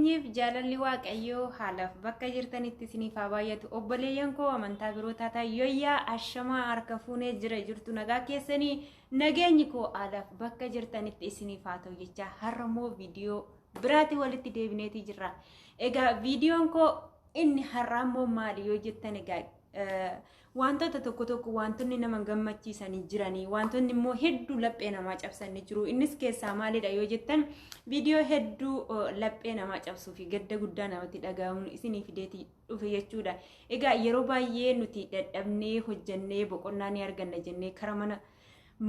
Nageenyiif jaalalli Waaqayyoo haalaaf bakka jirtanitti isiniif haa baay'atu. Obboleeyyan koo amantaa biroo taataa, yoyyaa, ashamaa, harka fuunee, jira jirtu, nagaa keessanii? Nageenyi koo haalaaf bakka jirtanitti isiniif haa ta'u jecha, har'a immoo viidiyoo biraatti walitti deebineetii jirra. Egaa viidiyoon koo inni har'aa immoo maali yoo jettan, egaa wantoota tokko tokko, wantoonni nama gammachiisanii jiranii, wantoonni immoo hedduu laphee namaa cabsanii jiru. Innis keessaa maalidha yoo jettan, viidiyoo hedduu laphee namaa cabsuu fi gadda guddaa namatti dhaga'amuun isinii fideetii dhufe jechuudha. Egaa yeroo baay'ee nuti dadhabnee hojjannee boqonnaa ni arganna jennee kara mana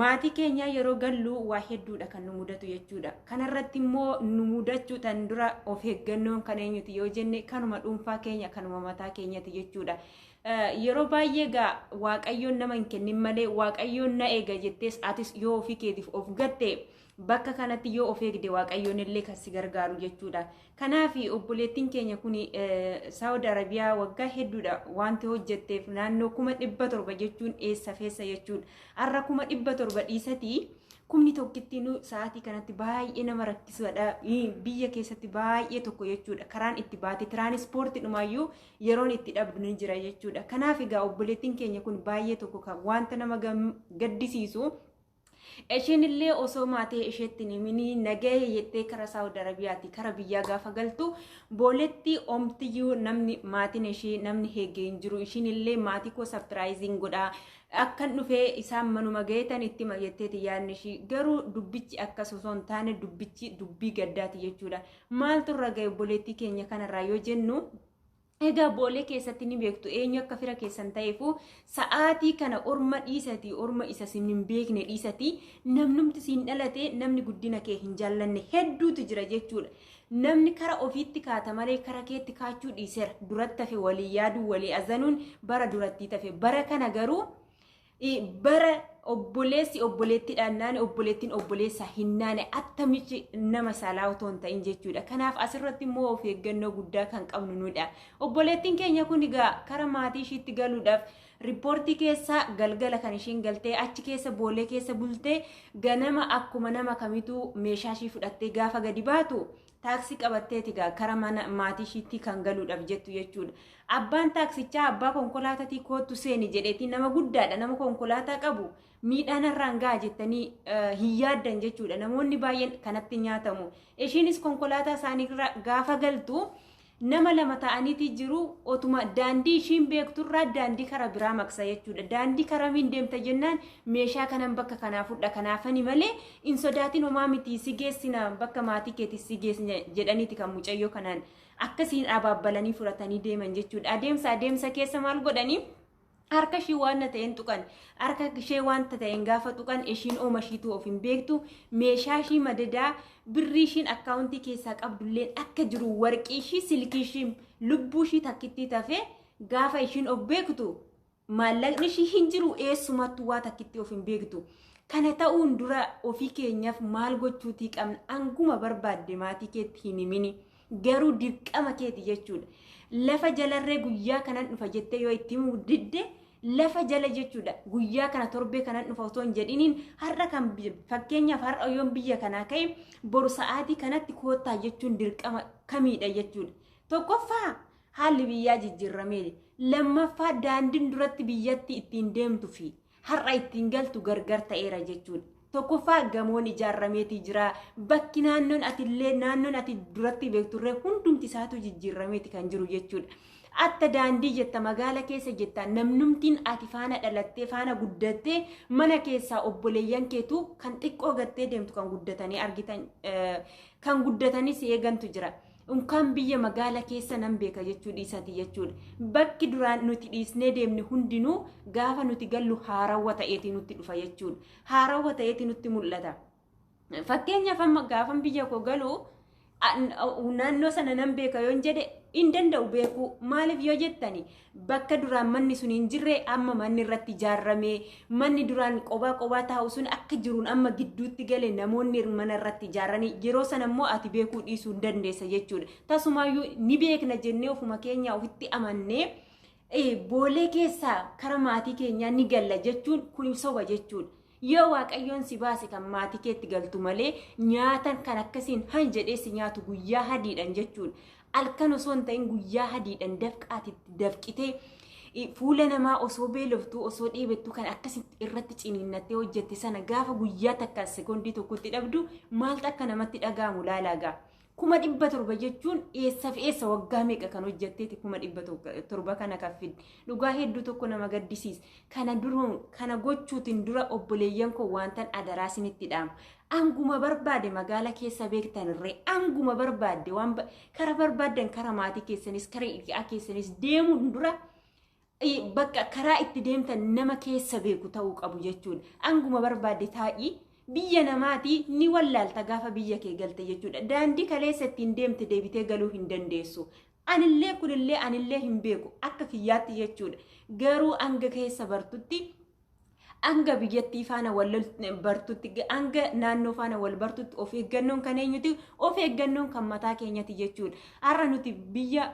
maatii keenyaa yeroo gallu waa hedduudha kan nu mudatu jechuudha. Kanarratti immoo nu mudachuu tan dura of eeggannoon kan eenyuti yoo jenne, kanuma dhuunfaa keenya, kanuma mataa keenyati jechuudha. Yeroo baay'ee egaa Waaqayyoon nama hin kennin malee, Waaqayyoon na eega jettees atis yoo ofii keetiif of gatte, bakka kanatti yoo of eegde, Waaqayyoon illee kan si gargaaru jechuudha. Kanaaf obboleettiin keenya kun Saawud Arabiyaa waggaa hedduudha wanti hojjetteef naannoo 700,000 jechuun eessa feessa jechuudha. Har'a 700,000 dhiisatii kumni tokkittiinuu sa'aatii kanatti baay'ee nama rakkisuudha. Biyya keessatti baay'ee tokko jechuudha. Karaan itti baate tiraanispoortii dhumaayyuu yeroon itti dhabdu ni jira jechuudha. Kanaaf egaa obboleettiin keenya kun baay'ee tokko kan wanta nama gaddisiisu, isheen illee osoo maatii isheetti himinii nagahee jettee kara Saawud Arabiyaati kara biyyaa gaafa galtu, booletti omtiyyuu namni maatiin ishee namni eegee hin jiru. Ishiin illee maatii koo surprise godhaa, akkan dhufee isaan manuma gaheetan itti hima jetteeti yaadni ishii. Garuu dubbichi akkas osoo hin taane, dubbichi dubbii gaddaati jechuudha. Maaltu irra gahe obboleettii keenya kanarraa yoo jennu, egaa boolee keessatti ni beektu eenyu akka fira keessan ta'eefu. Sa'aatii kana orma dhiisatii, orma isa sin hin beekne dhiisatii, namnumti siin dhalate, namni guddina kee hin jaallanne hedduutu jira jechuudha. Namni kara ofiitti kaata malee kara keetti kaachuu dhiiseera. Duratti hafe walii yaaduu, walii azanuun bara duratti tafe. Bara kana garuu bara obboleessi obboleettiidhaan naane, obboleettiin obboleessa hin naane, attamichi nama saalaa otoo hin ta'in jechuudha. Kanaaf asirratti immoo of eeggannoo guddaa kan qabnu nudha. Obboleettiin keenya kun egaa kara maatii ishiitti galuudhaaf riippoortii keessa galgala kan ishiin galtee, achi keessa boolee keessa bultee, ganama akkuma nama kamituu meeshaa ishii fudhattee gaafa gadi baatu, taaksii qabatteeti egaa kara mana maatii ishiitti kan galuudhaaf jettu jechuudha. Abbaan taaksichaa, abbaa konkolaataatii "Koottu seeni" jedheeti. Nama guddaadha, nama konkolaataa qabu miidhaan irraan ga'a jettanii hin yaaddan jechuudha. Namoonni baay'een kanatti nyaatamu. Ishiinis konkolaataa isaanii gaafa galtu nama lama ta'aniiti jiru. Otuma daandii ishiin beekturraa daandii kara biraa maqsa jechuudha. Daandii karamiin deemta jennaan, "Meeshaa kanan bakka kanaa fudha, kanaafani malee hin sodaatin, homaa miti, si geessina, bakka maatii keetii si geessina" jedhaniiti kan mucayyoo kanaan akkasiin abaabbalanii fudhatanii deeman jechuudha. Adeemsa adeemsa keessa maal godhanii, harka ishii waan ta'een tuqan. Harka ishee wanta ta'een gaafa tuqan, ishiin ooma ishiitu of hin beektu. Meeshaa ishii madadaa, birrii ishiin akkaawuntii keessaa qabdulleen akka jiru, warqii ishii, silkii ishii, lubbuu ishii takkittii tafee, gaafa ishiin of beektu maallaqni ishii hin jiru, eessumattuu waa takkitti of hin beektu. Kana ta'uun dura ofii keenyaaf maal gochuutii qabna? Anguma barbaadde maatii keetti hin himini. Garuu dirqama keeti jechuudha. Lafa jalarree guyyaa kanan dhufa jettee yoo itti himuu didde, lafa jala jechuudha. Guyyaa kana, torbee kanan dhufa otoo hin jedhiniin, har'a kan fakkeenyaaf har'a yoon biyya kanaa ka'e, boru sa'aatii kanatti koottaa jechuun dirqama kamiidha jechuudha. Tokkoffaa, haalli biyyaa jijjiirramee. Lammaffaa, daandiin duratti biyyatti ittiin deemtu fi har'a ittiin galtu gargar ta'eera jechuudha. Tokkoffaa, gamoon ijaarrameetii jira. Bakki naannoon atillee, naannoon ati duratti beekturree hundumti isaatu jijjiirrameeti kan jiru jechuudha. Atta daandii jetta, magaala keessa jetta, namnumtiin ati faana dhalattee faana guddattee, mana keessaa obboleeyyan keetu kan xiqqoo gattee deemtu, kan guddatanii argitan, kan guddatanii si eegantu jira. Unkaan biyya magaala keessa nan beeka jechuu dhiisati jechuudha. Bakki duraan nuti dhiisnee deemne hundinuu gaafa nuti gallu haarawwa ta'eeti nutti dhufa jechuudha. Haarawwa ta'eeti nutti mul'ata. Fakkeenyaaf amma gaafan biyya koo galu naannoo sana nan beeka yoon jedhe, hin danda'u beekuu. Maaliif yoo jettani, bakka duraan manni sun hin jirre amma manni irratti ijaarrame, manni duraan qobaa qobaa taa'u sun akka jiruun amma gidduutti gale, namoonni mana irratti ijaarranii, yeroo sana immoo ati beekuu dhiisuu hin dandeessa jechuudha. Tasumaayyuu ni beekna jennee ofuma keenya ofitti amannee boolee keessaa kara maatii keenyaa ni galla jechuun kun soba jechuudha. Yoo Waaqayyoon si baase kan maatii keetti galtu malee, nyaatan kan akkasiin han jedhee si nyaatu guyyaa hadiidhan jechuudha. Halkan osoo hin ta'in guyyaa hadiidhan dafqaatitti dafqitee, fuula namaa osoo beeloftuu, osoo dheebettuu kan akkasitti irratti ciniinnattee hojjette sana gaafa guyyaa takka sekoondii tokkotti dhabdu maaltu akka namatti dhaga'amu laalaa gaa. 700,000 jechuun eessa fi eessa, waggaa meeqa kan hojjetteeti 700,000 kana kan fidde? Dhugaa hedduu tokko nama gaddisiisa. Kana duruun kana gochuutiin dura, obboleeyyan koo, wantan adaraa isinitti dhaamu. Anguma barbaade magaala keessa beektan irree, anguma barbaadde waan kara barbaaddan, kara maatii keessanis kara hiriyaa keessanis deemuun dura bakka karaa itti deemtan nama keessa beeku ta'uu qabu jechuudha. Anguma barbaadde taa'ii, biyya namaatii ni wallaalta gaafa biyya kee galte jechuudha. Daandii kaleessa ittiin deemte deebitee galuu hin dandeessu. Anillee kunillee anillee hin beeku akka kiyyaatti jechuudha. Garuu hanga keessa bartutti, hanga biyyattii faana wal bartutti, hanga naannoo faana wal bartutti of eeggannoon kan eenyuti? Of eeggannoon kan mataa keenyati jechuudha. Har'a nuti biyya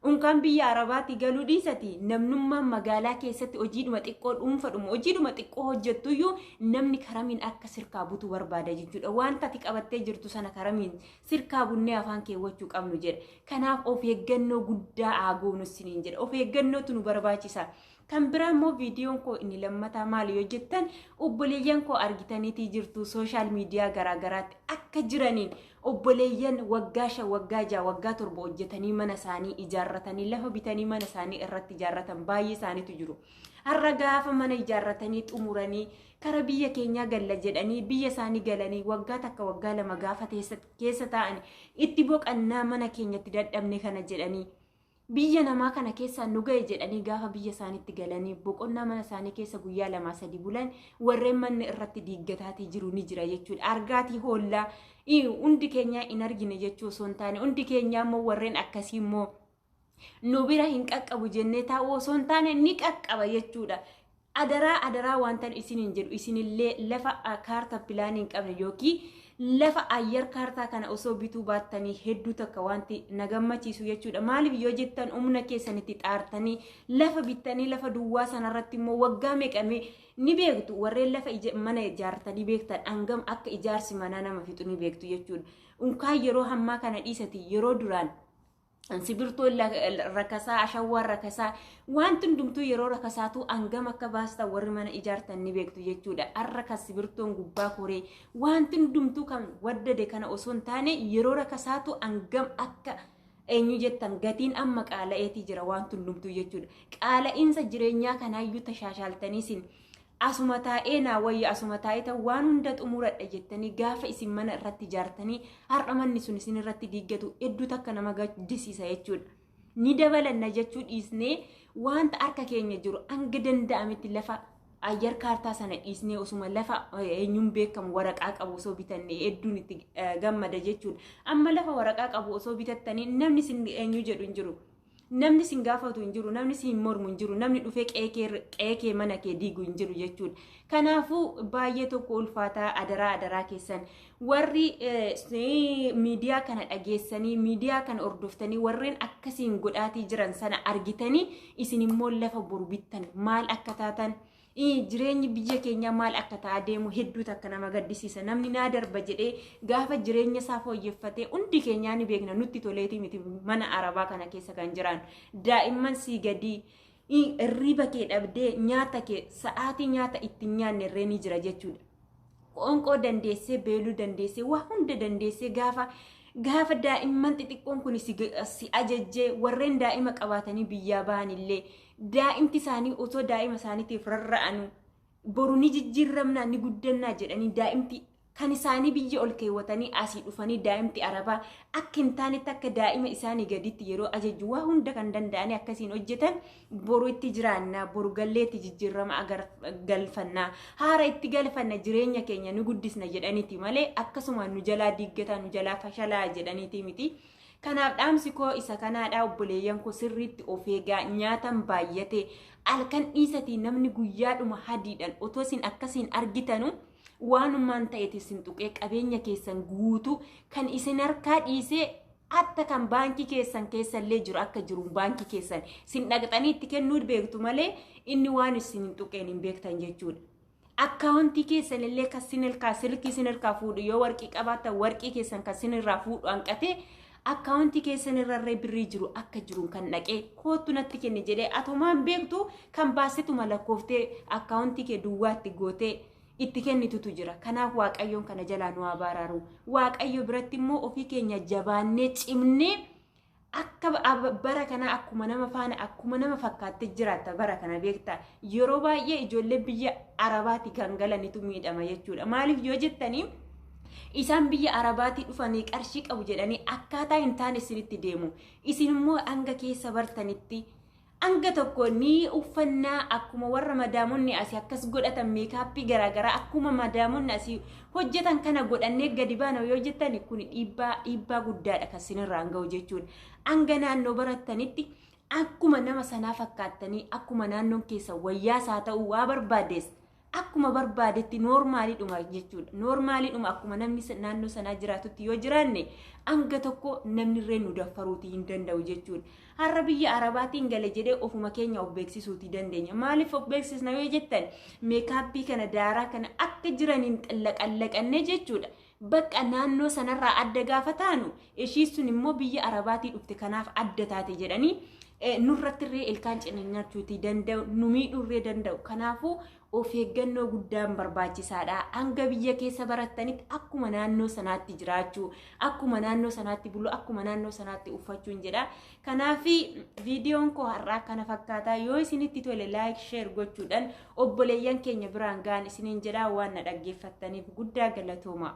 unkaan biyya Arabaatti galuu dhiisati, namnummaan magaalaa keessatti hojiidhuma xiqqoo dhuunfadhuma hojiidhuma xiqqoo hojjettuyyuu namni karamiin akka sirkaa butu barbaada jechuudha. Wanta ati qabattee jirtu sana karamiin sirkaa bunnee afaan keewwachuu qabnu jedha. Kanaaf of eeggannoo guddaa haa goonu isiniin jedha. Of eeggannootu nu barbaachisa. Kan biraa immoo viidiyoon koo inni lammataa maali yoo jettan, obboleeyyan koo argitaniitii jirtu, social media garaagaraatti akka jiraniin obboleeyyan waggaa 5, waggaa 6, waggaa 7 hojjetanii mana isaanii ijaarratanii, lafa bitanii mana isaanii irratti ijaarratan baay'ee isaaniitu jiru. Har'a gaafa mana ijaarratanii xumuranii kara biyya keenyaa galla jedhanii biyya isaanii galanii waggaa 1, waggaa 2 gaafa keessa taa'an, itti boqannaa mana keenyatti dadhabne kana jedhanii, biyya namaa kana keessaa nu ga'e jedhanii gaafa biyya isaaniitti galanii boqonnaa mana isaanii keessa guyyaa 2, 3 bulan, warreen manni irratti diiggataatii jiru ni jira jechuudha. Argaatii hoollaa hundi keenyaa hin argine jechuu osoo hin taane, hundi keenyaa immoo warreen akkasii immoo nu bira hin qaqqabu jennee taa'uu osoo hin taane, ni qaqqaba jechuudha. Adaraa adaraa, wantan isiniin jedhu, isinillee lafa kaartaa pilaanii hin qabne yookiin lafa ayyar kaartaa kana osoo bituu baattanii hedduu takka wanti na gammachiisu jechuudha. Maaliif yoo jettan, humna keessanitti xaartanii lafa bittanii lafa duwwaa sanarratti immoo waggaa meeqame ni beektu. Warreen lafa mana ijaartanii beektan hangam akka ijaarsi manaa nama fixu ni beektu jechuudha. Unkaan yeroo hammaa kana dhiisati, yeroo duraan sibirtoon rakasaa, ashawwaan rakasaa, wanti hundumtuu yeroo rakasaatu hangam akka baastan warri mana ijaartan ni beektu jechuudha. Har'a kan sibirtoon gubbaa koree wanti hundumtuu kan waddade kana osoo hin taane, yeroo rakasaatu hangam akka eenyu jettan, gatiin amma qaala'eetii jira wanti hundumtuu jechuudha. Qaala'iinsa jireenyaa kanaayyuu tashaashaaltaniisin asuma taa'ee naa wayya, asuma taa'ee ta'u waan hunda xumuradha jettanii gaafa isin mana irratti ijaartanii har'a manni sun isin irratti diiggatu hedduu takka nama gaddisiisa jechuudha. Ni dabalanna jechuu dhiisnee, wanta harka keenya jiru hanga danda'ametti lafa ayyar kaartaa sana dhiisnee osuma lafa eenyuun beekamu waraqaa qabu osoo bitanne hedduun itti gammada jechuudha. Amma lafa waraqaa qabu osoo bitattanii namni isin eenyu jedhu hin jiru. Namni isin gaafatu hin jiru, namni isin mormu hin jiru, namni dhufee qe'ee kee mana kee diigu hin jiru jechuudha. Kanaafuu baay'ee tokko ulfaataa. Adaraa adaraa keessan, warri miidiyaa kana dhageessanii, miidiyaa kana hordoftanii, warreen akkasiin godhaatii jiran sana argitanii isin immoo lafa boru bittan maal akka taatan, jireenyi biyya keenyaa maal akka ta'aa deemu hedduu takka nama gaddisiisa. Namni naa darba jedhee gaafa jireenya isaa fooyyeffatee, hundi keenyaa ni beekna, nutti toleetii miti mana Arabaa kana keessa kan jiran. Daa'imman sii gadii hirriba kee dhabdee, nyaata kee sa'aatii nyaata ittiin nyaanne irree ni jira jechuudha. Qoonqoo dandeessee, beeluu dandeessee, waa hunda dandeessee, gaafa daa'imman xixiqqoon kun si ajajjee, warreen daa'ima qabaatanii biyyaa bahanillee daa'imti isaanii osoo daa'ima isaaniitiif rarra'anu, boru ni jijjiiramnaa ni guddannaa jedhanii daa'imti kan isaanii biyya ol keewwatanii asii dhufanii, daa'imti Arabaa akka hin taanetti akka daa'ima isaanii gaditti yeroo ajajju, waa hunda kan danda'anii akkasiin hojjetan, boru itti jiraannaa, boru galleetti jijjiirama galfannaa, haara itti galfanna, jireenya keenya ni guddisna jedhaniiti malee akkasuma nu jalaa diiggataa, nu jalaa fashalaa jedhaniiti miti. Kanaaf dhaamsi koo isa kanaadha, obboleeyyan koo, sirriitti of eegaa. Nyaatan baay'ate halkan dhiisatii, namni guyyaadhuma hadiidhaan otoo isin akkasiin argitanu waanumaan ta'eeti isin tuqee qabeenya keessan guutuu kan isin harkaa dhiisee, hatta kan baankii keessan keessallee jiru akka jiru baankii keessan isin dhaqxanii itti kennuu beektu malee inni waan isin hin tuqeen hin beektan jechuudha. Akkaawuntii keessan illee kan sin harkaa, silkii sin harkaa fuudhu, yoo warqii qabaattan warqii keessan kan sin irraa fuudhu hanqatee, akkaawuntii keessan irrarree birrii jiru akka jiruun kan dhaqee "Koottu natti kenni" jedhee, atumaan beektu kan baasetuma lakkooftee akkaawuntii kee duwwaatti gootee itti kennitutu jira. Kanaaf Waaqayyoon kana jalaa nu haa baraaru. Waaqayyo biratti immoo ofii keenya jabaannee cimnee akka bara kana akkuma nama faana, akkuma nama fakkaattee jiraatta bara kana beektaa. Yeroo baay'ee ijoollee biyya Arabaati kan galanitu miidhama jechuudha. Maaliif yoo jettanii, isaan biyya Arabaatii dhufanii qarshii qabu jedhanii akkaataa hin taane isinitti deemu. Isin immoo hanga keessa bartanitti hanga tokko ni uffannaa akkuma warra madaamonni asii akkas godhatan, makeup garaagaraa akkuma madaamonni asii hojjetan kana godhannee gadi baana yoo jettan, kun dhiibbaa guddaadha kan isinirraan ga'u jechuudha. Hanga naannoo barattanitti akkuma nama sanaa fakkaattanii, akkuma naannoon keessa wayyaas haa ta'u, waa barbaadees akkuma barbaadetti normaliidhuma jechuudha. Normaliidhuma akkuma namni naannoo sanaa jiraatutti yoo jiraanne, hanga tokko namni irree nu daffaruutii hin danda'u jechuudha. Har'a biyya Arabaatiin gale jedhee ofuma keenya of beeksisuutii dandeenya. Maaliif of beeksisna yoo jettan, makeup kana, daaraa kana akka jiraniin xallaqallaqannee jechuudha. Bakka naannoo sanarraa adda gaafa taanu, ishii sun immoo biyya Arabaatii dhufte, kanaaf adda taate jedhanii nurratti illee ilkaan ciniinnachuutii danda'u, nu miidhuurree danda'u. Kanaafuu of eeggannoo guddaan barbaachisaadha. Hanga biyya keessa barattanitti akkuma naannoo sanaatti jiraachuu, akkuma naannoo sanaatti buluu, akkuma naannoo sanaatti uffachuun jedha. Kanaaf viidiyoon koo har'aa kana fakkaataa. Yoo isinitti tole like, share gochuudhaan obboleeyyan keenya biraan ga'an isiniin jedha. Waan na dhaggeeffattaniif guddaa galatooma.